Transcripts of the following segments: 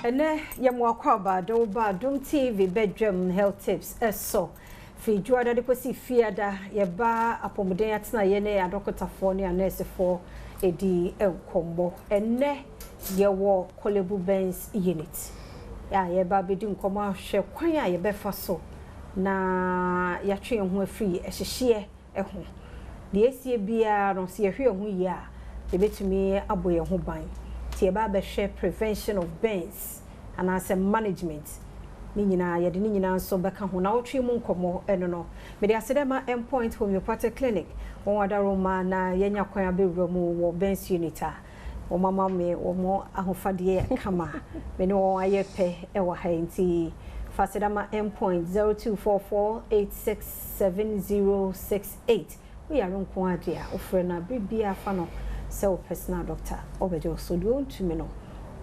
Ɛnɛ yɛ mo akwaaba de wo ba Adom TV badwam health tips ɛso. Firi Dwoada de kɔsi Fiada yɛba apɔmuden atenaeɛ ne adɔkotafoɔ ne anɛɛsefoɔ ɛdi nkɔmmɔ. Ɛnɛ yɛwɔ Korle-Bu Burns Unit a yɛba abɛdi nkɔmmɔ ahwɛ kwan a yɛbɛfa so na yɛatwe yɛn ho afiri ɛhyehyeɛ ho. Deɛ ɛsie biara no, sɛ yɛhwɛ yɛn ho yie a, yɛbɛtumi abɔ yɛn ho ban. Nti yɛba abɛhwɛ prevention of burns anaasɛ management ne nyinaa, yɛde ne nyinaa nso bɛka ho. Nawɔtwe mu nkɔmmɔ ɛno no, mede aseda ma Endpoint Homeopathic Clinic, wɔn adaworoma na yɛanya kwan abɛwura mu wɔ burns unit a wɔn ama me wɔn ahofadeɛ kama. Me ne wɔn ayɛ pɛ wɔ ha yi nti fa aseda ma Endpoint 0244 867068. Woyare nko ara deɛ a, wofrɛ no a, bere biara fa no sɛ wo personal doctor. Ɔbɛgye wo so. Deɛ ɔntumi no,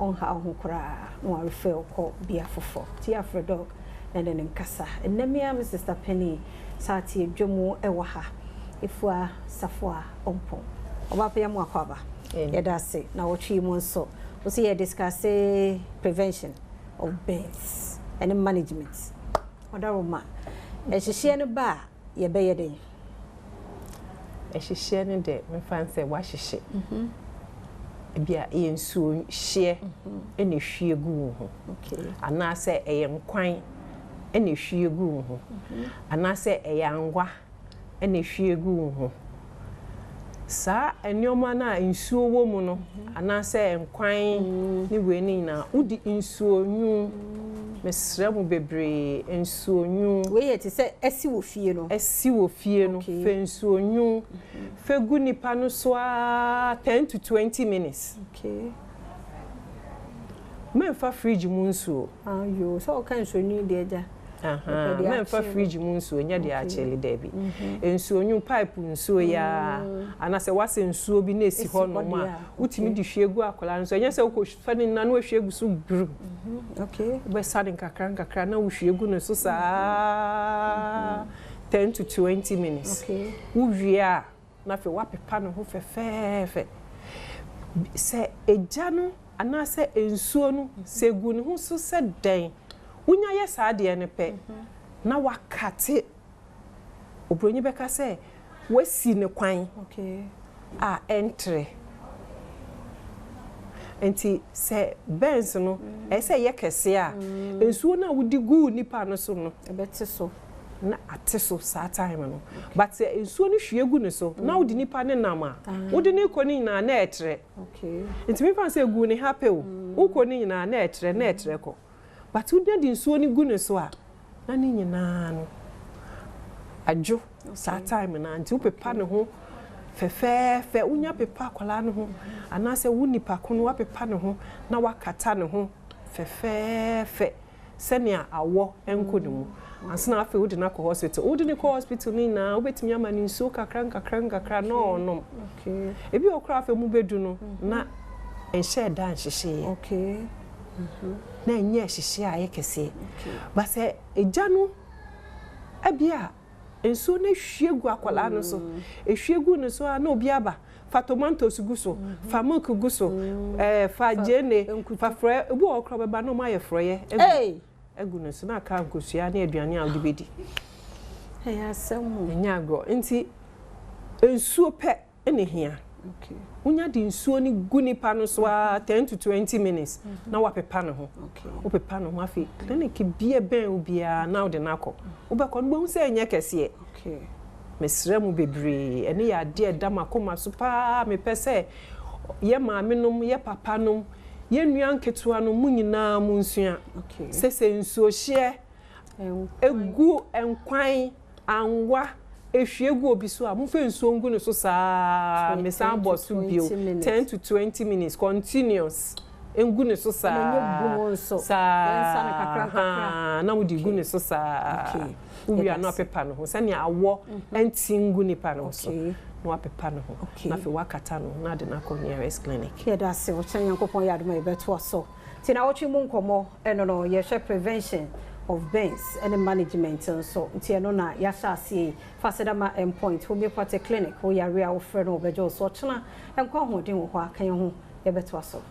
ɔnha wo ho koraa na warefer wo kɔ bea foforɔ. Nti yɛ afrɛ Doc na ne no nkasa. Ɛnnɛ me ara me sister panin saa te adwa mu wɔ ha, Efua Safoa Ompong. Ɔbaa pa yi amu akɔ aba. Yɛda ase. Nawɔtwe yi mu nso, wo se yɛ discuss prevention of burns ɛne management. Ɔdaroma, ɛhyehyeɛ no ba a, yɛbɛyɛ dɛn? Ɛhyehyeɛ no deɛ, memfa no sɛ woahyehye. Ebi a ɛyɛ nsuo hyeɛ na ɛhwie gu wo ho. Anaasɛ ɛyɛ nkwan na ɛhwie gu wo ho. Anaasɛ ɛyɛ angwa na ɛhwie gu wo ho. Saa nneɛma no a nsuo wɔ mu no, anaasɛ nkwan ne wei no nyinaa, wode nsuo nwunu, mesrɛ mo bebree, nsuo nwunu. Wei yɛ te sɛ asi wɔ fie no. Asi wɔ fie no, fa nsuo nwunu, fa gu nipa no so ara 10 to 20 minutes. Okay. Mɛmfa fridge mu nsuo. Ayo, sɛ ɔka nsuo nwunu deɛ agya. Mɛmfa fridge mu nsuo, nyɛ deɛ akyele daabi. Nsuo nwunu, pipe nsuo yi ara, anaasɛ woasɛ nsuo bi na ɛsi hɔ nom a, wotumi de hwie gu akwadaa no so. Ɛnyɛ sɛ wokɔfa ne nyinaa na woahwie agu so gbrum. Wobɛsa no nkakra nkakra na wohwie gu ne so saa 10 to 20 minutes. Wowie a, na afei woapepa ne ho fɛfɛɛfɛ. Sɛ egya no anaasɛ nsuo no, sɛ egu ne ho so sɛ dɛn, wonya yɛ saa adeɛ no pɛ, na wakate. Oburoni bɛka sɛ wasi ne kwan a ɛntrɛ. Nti sɛ burns no, ɛyɛ sɛ ɛyɛ kɛseɛ a, nsuo no a wode guu nipa no so no, ɛbɛte so. Na ate so saa time no. But sɛ nsuo no hwie gu ne so na wode nipa no nam a, wode no rekɔ no nyinaa na ɛtrɛ. Nti memfa no sɛ egu ne ha pɛ o, wokɔ no nyinaa na ɛtrɛ na ɛtrɛ kɔ. But wonya de nsuo no gu ne so a, na ne nyinaa no adwo saa time no ara. Nti wopepa ne ho fɛfɛɛfɛ, wonya pepa akwadaa no ho anaasɛ wo nipa ko no woapepa ne ho na woakata ne ho fɛfɛɛfɛ sɛnea awɔ nkɔ ne mu ansa na afei wode no akɔ hospital. Wode no kɔ hospital no nyinaa wobɛtumi ama no nsuo kakra nkakra nkakra na ɔnom. Ebi wɔ koraa afei mobɛdu no na nhyɛɛ da nhyehyeeɛ. Na ɛnyɛ hyehyeɛ a ɛyɛ kɛseɛ. But sɛ egya no ebi a nsuo no ahwie gu akwadaa no so, ehwie gu ne so a na obi aba, fa tomatoes gu so, fa milk gu so, fa gyeene, fa frɔeɛ, ebi wɔ hɔ koraa ɔbɛba na wɔayɛ frɔeɛ agu agu ne so na aka nkosua ne aduane a wode bɛdi. Ɛyɛ asɛm o. Ɛnyɛ agorɔ. Nti nsuo pɛ na ehia. Wonya de nsuo no gu nipa no so ara 10 to 20 minutes na wapepa ne ho. Wopepa ne ho afei clinic bi a ɛbɛn wo biara na wode no akɔ. Wobɛkɔ no wobɛhu sɛ ɛnyɛ kɛseɛ. Mesrɛ mo bebree, ɛno yɛ adeɛ a ɛda m'akoma so paa. Mepɛ sɛ yɛ maamenom, yɛ papanom, yɛ nua nketewa nom, mo nyinaa monsua sɛ sɛ nsuohyeɛ gu nkwan, anwa, ehwie gu obi so a, momfa nsuo ngu ne so saa ara, mesan bɔ so bio, 10 to 20 minutes, continuous, ngu ne so saa, saa, haa, na wode gu ne so saa, wowie a na wapepa ne ho, sɛnea awɔ nte ngu nipa no so, na wapepa ne ho, na afei wakata ne ho, na ade no akɔ nearest clinic. Yɛda ase, ɔkyena Nyankopɔn yɛ adom a yɛbɛtoa so. Nti naawɔtwe mu nkɔmmɔ ɛno no yɛhwɛ prevention of burns ɛne management nso nti ɛno na yɛahyɛ aseɛ yi. Fa aseda ma Endpoint Homeopathic Clinic wo yare a wofrɛ no wɔbɛgye wo so. Ɔkyena nkwa ahoɔden wɔ hɔ a ka yɛn ho yɛbɛtoa so.